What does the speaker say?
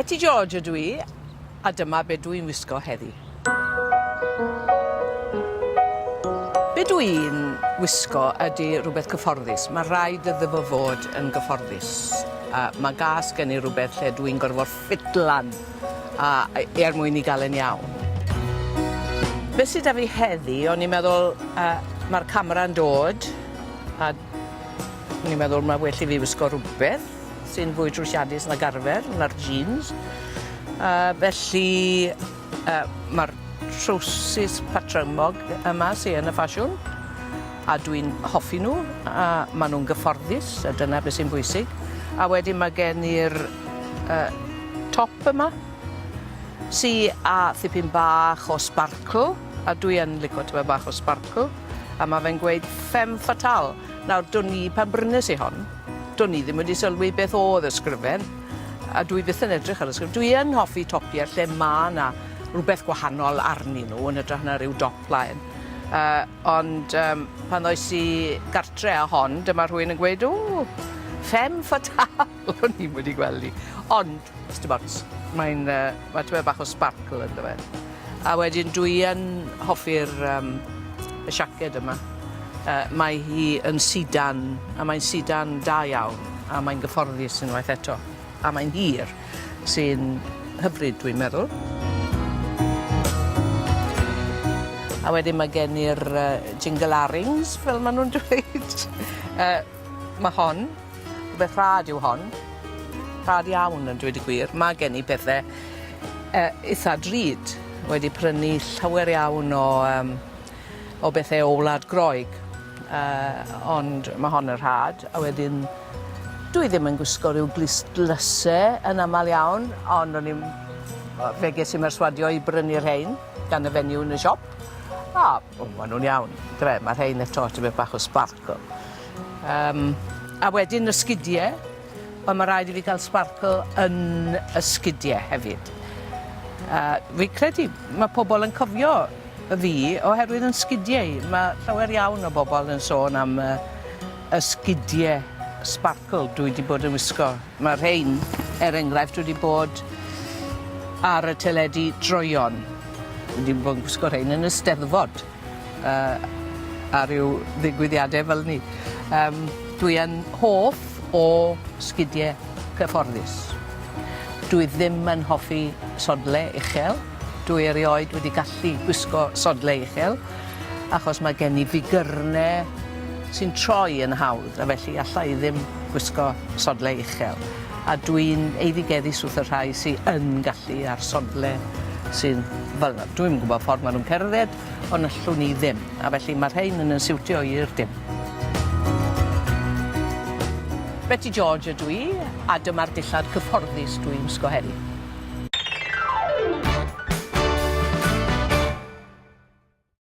Beti George ydw i, a dyma be dwi'n wisgo heddi. Be dwi'n wisgo ydi rhywbeth cyfforddus. Mae rhaid iddo fo fod yn gyfforddus. A ma' gas gen i rwbeth lle dwi'n gorfod ffidlan a er mwyn i ga'l e'n iawn. Be' sy 'da fi heddi o'n i'n meddwl yy ma'r camera'n dod a o'n i'n meddwl ma' well i fi wisgo rwbeth sy'n fwy trwsiadus nag arfer, na'r jîns. A felly yy ma'r trowsus patrymog yma sy yn y ffasiwn a dwi'n hoffi nhw a ma' nw'n gyfforddus a dyna be' sy'n bwysig. A wedyn ma' gen i'r yy top yma sy â thipyn bach o sbarcl a dwi yn lico tymed bach o sbarcl a ma' fe'n gweud femme fatale. Nawr dwn i pan brynes i hon Do'n i ddim wedi sylwi beth o'dd y sgrifen, a dwi byth yn edrych ar y sgrif-. Dwi yn hoffi topie lle ma' 'na rwbeth gwahanol arnyn nw yn hytrach na ryw dop plaen. Yy ond yym pan ddois i gartre â hon dyma rhywun yn gweud o femme fatale o'n i'm wedi gweld 'i. Ond sdim ots mae'n yy ma' tymed bach o sparkle ynddo fe. A wedyn dwi yn hoffi'r yym y siaced yma. Yy mae hi yn sidan a mae'n sidan da iawn a mae'n gyfforddus unwaith eto. A mae'n hir sy'n hyfryd dwi'n meddwl. A wedyn ma' gen i'r yy jingalarings fel ma' nw'n dweud. Yy ma' hon rwbeth rhad yw hon. Rhad iawn yn dweud y gwir. Ma' gen i pethe yy itha drud. Wedi prynu llawer iawn o yym o bethe o Wlad Groeg. Yy ond ma' hon yn rhad a wedyn dwi ddim yn gwisgo ryw glustlyse yn amal iawn ond o'n i'm yy fe ges i mherswadio i brynu rhein gan y fenyw yn y siop a o ma' nw'n iawn. Dyfe ma' rhein eto tymed bach o sparkle. Yym a wedyn y sgidie on' ma' raid i fi ga'l sparkle yn y sgidie hefyd. A fi credu ma' pobol yn cofio fi oherwydd 'yn sgidie i. Ma' llawer iawn o bobol yn sôn am y y sgidie sparkle dwi 'di bod yn wisgo. Ma' rhein er enghraifft wedi bod ar y teledu droeon. Wedi bod yn gwisgo rhein yn y Steddfod. Yy a ryw ddigwyddiade fel 'ny. Yym dwi yn hoff o sgidie cyfforddus. Dwi ddim yn hoffi sodle uchel. Dwi erioed wedi gallu gwisgo sodle uchel achos ma' gen i figyrne sy'n troi yn hawdd a felly alla i ddim gwisgo sodle uchel. A dwi'n eiddigeddus wrth y rhai sy yn gallu ar sodle sy'n fel 'na. Dwi'm yn gwbod ffordd ma' nw'n cerdded ond allwn i ddim a felly ma' rhein yn 'yn siwtio i i'r dim. Beti George ydw i a dyma'r dillad cyfforddus dwi'n wisgo heddi.